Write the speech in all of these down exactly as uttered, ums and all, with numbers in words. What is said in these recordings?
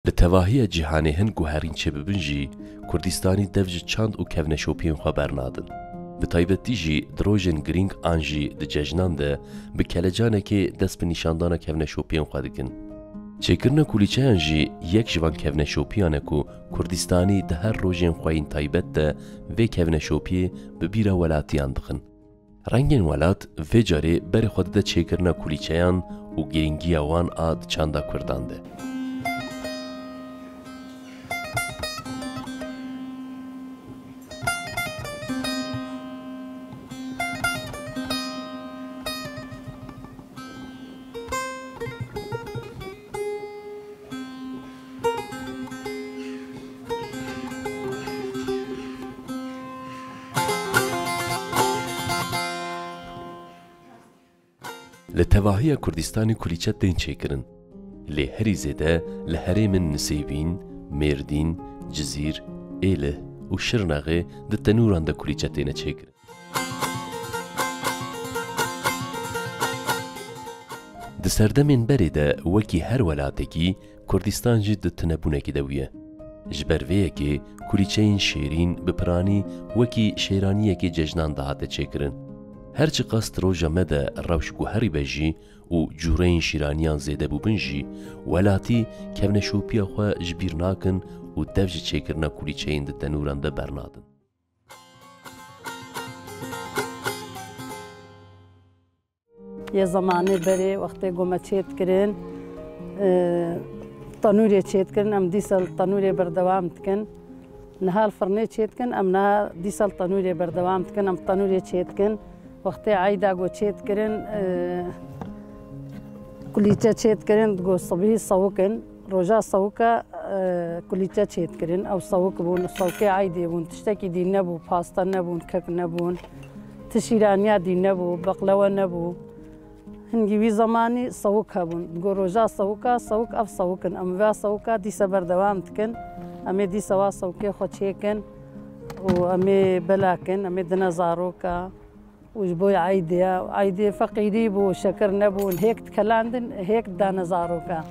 Li tevahiya cîhanê hin guherîn çêbibin jî, Kurdistanî dev ji çand û kevneşopiyên xwe bernadin. Bi taybetî jî di rojên girîng an jî di cejnan de bi kelecanekê dest bi nîşandana kevneşopiyên xwe dikin. Çêkirina kulîçeyan jî yek ji van kevneşopiyan e ku Kurdistanî di her rojên xwe yên taybet de vê kevneşopiyê bi bîra welatiyan dixin. Rengên welat vê carê berê xwe dide çêkirina kulîçeyan û girîngiya wan a di çanda Kurdan de. Li tevahiya Kurdistanê kulîçe tên çêkirin. Lê herî zêde li herêmên Nisêbîn, Mêrdîn, Cizîr, Êlih û Şirnexê di tenûran de kulîçe têne çêkirin. Di serdemên berê de wekî her welatekî Kurdistan jî di tunebûnekê de bûye. Ji ber vê yekê kulîçeyên şêrîn bi piranî wekî şêraniyekê cejnan dihate çêkirin. Her çiqas di roja me de rewş guherîbe jî û cûreyên şîraniyan zêde bûbin jî, welatî kevneşopiya xwe ji bîr nakin û dev ji çêkirina kulîçeyên di tenûran de bernadin. Yê zemanê berê wextê ku me çêt kirin, e, tenûrê çêt kirin, em dîsa li tenûrê berdewam dikin. Niha li firnê çêt kin, em niha dîsa li tenûrê berdewam dikin, em tenûrê çêt kin. Wextê eyda ku çêt kirin, e, kulîçe çêt kirin, ku sibî sewik in. Roja sewika, e, kulîçe çêt kirin. Ew sewik bûn, sewkê eydê bûn. Tiştekî dî nebû, pasta nebûn, kek nebûn. Ti şîraniya dî nebû, beqlewe nebû. Hingî wî zemanî sewik hebûn. Digo roja sewika, sewik ev sewik in. Em va sewika dîse berdewam dikin. Em ê dîse wa sewkê xwe çêkin û em ê belakin, em ê dine zaroka. Û ji bo eydê, eydê feqîrî bû, şekir nebûn, hêk dikelandin, hêk dane zaroka.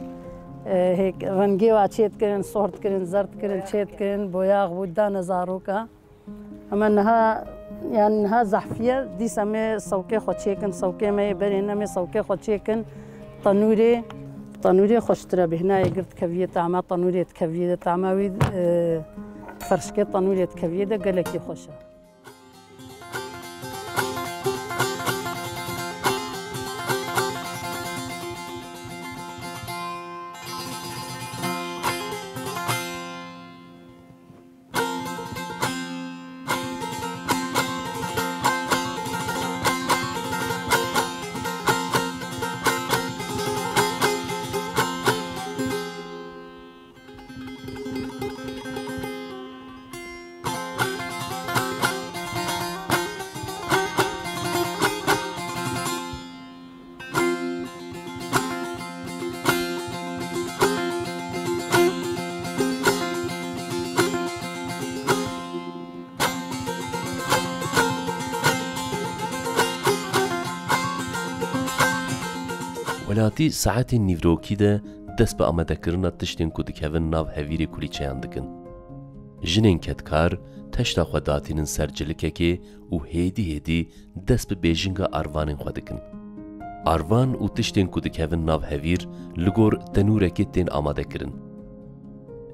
E, hêk rengê wa çêt kirin, sort kirin, zerd kirin, çêt kirin, boyax bû, dane zaroka. Ama niha, yani niha zehfiye, dîsa em ê sewkê xwe çêkin, sewkê me yê berên, em ê sewkê xwe çêkin, tenûrê, tenûrê xweştir e, bêhna yê gir dikeviyê tama tenûrê dikeviyê de, tama wî, e, ferşkê tenûrê dikeviyê de gelekî xweş e. Welatî saetên nîvrokî de dest bi amadekirina tiştên ku dikevin nav hevîrê kulîçeyan dikin. Jinên kedkar teşta xwe datînin ser cilikekê û hêdî hêdî dest bi bêjinga arvanên xwe dikin. Arvan û tiştên ku dikevin nav hevîr li gor tenûrekê tên amade kirin.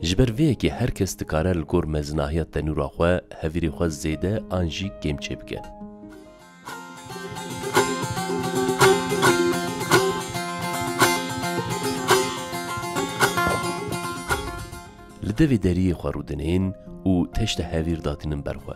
Ji ber vê yekê her kes dikare li gor mezinahiya tenûra xwe hevîrê xwe zêde an jî kêm çêbike. Li devê deriyê xwe rûdinên û teşte hevîr datînin ber xwe.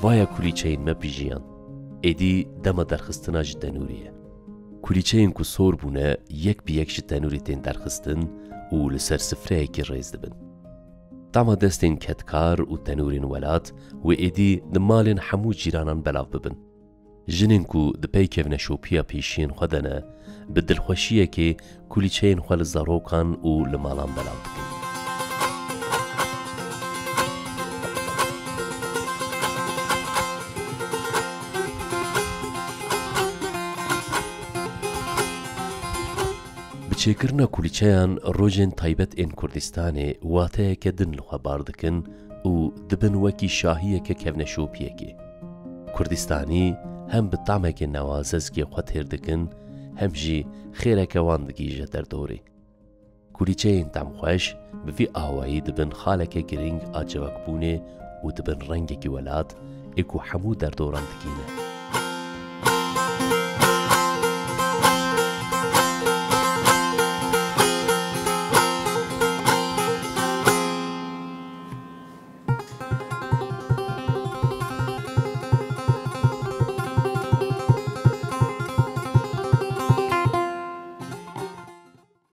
Vaya kulîçeyên me pîjiyan. Êdî dema derxistina ji tenûrê ye. Kulîçeyên ku sor bûne yek bi yek ji tenûrê tên derxistin û li ser sifreyekî rêz dibin. Tama destên kedkar û tenûrên welat wê êdî di malên hemû cîranan belav bibin. Jinên ku di pey kevneşopiya pêşiyên xwe de ne, bi dilxweşiyekê kulîçeyên xwe li zarokan û li malan belav dikin. Bi çêkirina kulîçeyan rojên taybet ên Kurdistanê wateyeke din li xwe bar dikin û dibin wekî şahiyeke kevneşopiyekê. Kurdistanî hem bi tamekê newazezgê xwe têr dikin, hem jî xêreke wan digihîje derdorê. Kulîçeyên temxweş bi vî awayî dibin xaleke girîng a civakbûnê û dibin rengekî welat ê ku hemû derdoran digîne.